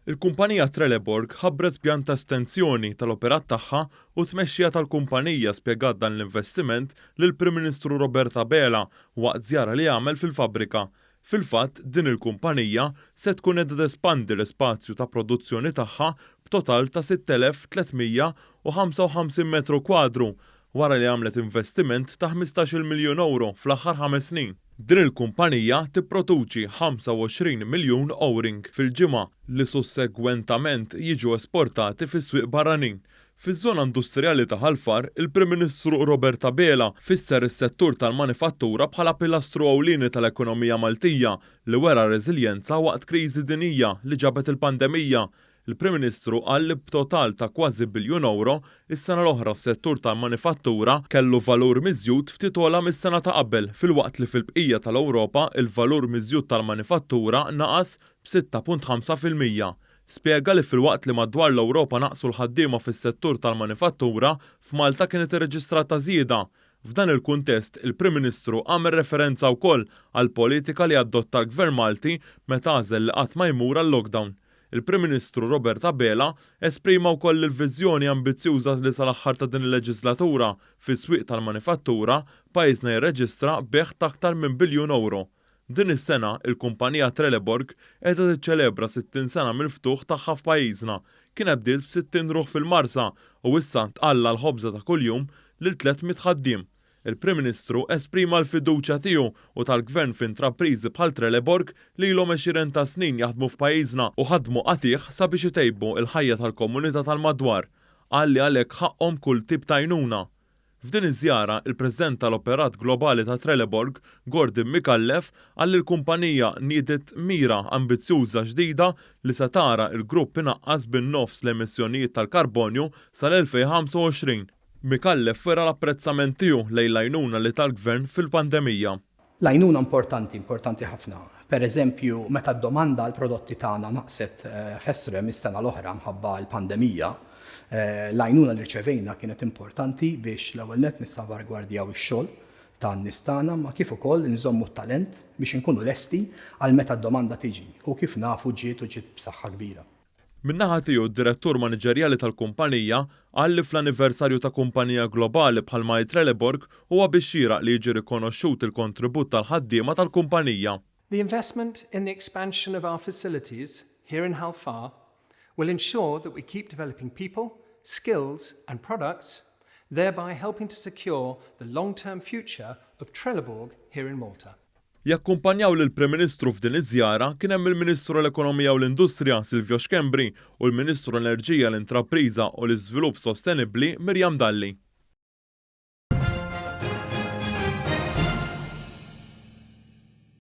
Il-kumpanija Trelleborg ħabbret pjan ta' estensjoni tal-operat tagħha u t-tmexxija tal-kumpanija spjegat dan l-investiment lill-Prim Ministru Robert Abela waqt żjara li għamel fil-fabbrika. Fil-fatt, din il-kumpanija se tkun qiegħda tespandi l-ispazju ta' produzzjoni tagħha b'total ta' 6,355 metru kwadru wara li għamlet investiment ta' 15-il miljun ewro fl-aħħar ħames snin. Din il-kumpanija tipproduċi 25 miljun O-ring fil-ġimgħa li sussegwentament jiġu esportati fis-swieq barranin. Fiż-żona industrijali ta' Ħal Far, il-Prim Ministru Robert Abela fisser is-settur tal-manifattura bħala pilastru ewlieni tal-ekonomija Maltija li wera reżiljenza waqt kriżi dinjija li ġabet il-pandemija. Il-Prim Ministru qal li b'total ta' kważi biljun ewro, is-sena l-oħra s-settur tal-manifattura kellu valur miżjud ftit ogħla mis-sena ta' qabel filwaqt li fil-bqija tal-Ewropa l-valur miżjud tal-manifattura naqas b'6.5%. Spjega li filwaqt li madwar l-Ewropa naqsu l-ħaddiema fis-settur tal-manifattura, f'Malta kienet irreġistrata żieda. F'dan il-kuntest, il-Prim Ministru għamel referenza wkoll għall-politika li adotta l-Gvern Malti meta għażel li qatt ma jmur għal-lockdown. Il-Prim Ministru Robert Abela esprima wkoll il-viżjoni ambizzjuża li sal-aħħar ta' din il-leġislatura, fis-swieq tal-manifattura, pajjiżna jirreġistra bejgħ ta' aktar minn biljun ewro. Din is-sena, il-kumpanija Trelleborg qiegħda tiċċelebra 60 sena mill-ftuħ tagħha f'pajjiżna. Kienet bdiet b'60 ruħ fil-Marsa u issa tqalla' l-ħobża ta' kuljum lil 300 ħaddiem. Il-Prim Ministru esprima l-fiduċja tiegħu u tal-Gvern f'intrapriżi bħal Trelleborg li ilhom għexieren ta' snin jaħdmu f'pajjiżna u ħadmu qatigħ sabiex itejbu l-ħajja tal-komunità tal-madwar. Qal li għalhekk ħaqqhom kull tip ta' għajnuna. F'din iż-żjara, il-President tal-Operat Globali ta' Trelleborg, Gordon Micallef, qal li l-kumpanija niediet mira ambizzjuża ġdida li se tara l-grupp inaqqas bin-nofs l-emissjonijiet tal-karbonju sal-2025. Micallef wera l-apprezzament tiegħu lejn l-għajnuna li ta l-Gvern fil-pandemija. L-għajnuna importanti, importanti ħafna. Per eżempju, meta d-domanda għall-prodotti tagħna naqset ħesrem is-sena l-oħra mħabba l-pandemija, l-għajnuna li rċevejna kienet importanti biex l-ewwel nett nissalvagwardjaw ix-xogħol tan-nies tagħna ma kif ukoll inżommu t-talent biex inkunu lesti għal meta d-domanda tiġi u kif nafu ġiet u ġiet b'saħħa kbira. Min-naħa tiegħu d-Direttur Maniġerjali tal-kumpanija qal li fl-anniversarju ta' kumpanija globali bħalma hi Trelleborg huwa bix-xieraq li jiġi rikonoxxut il-kontribut tal-ħaddiema tal-kumpanija. The investment in the expansion of our facilities here in Hal Far will ensure that we keep developing people, skills and products, thereby helping to secure the long-term future of Trelleborg here in Malta. Jakkumpanjaw lill-Prim Ministru f'din iż-żjara kien hemm il-Ministru għall-Ekonomija u l-Industrija Silvio Schembri u l-Ministru għall-Enerġija, l-Intrapriża u l-Iżvilupp Sostenibbli Miriam Dalli.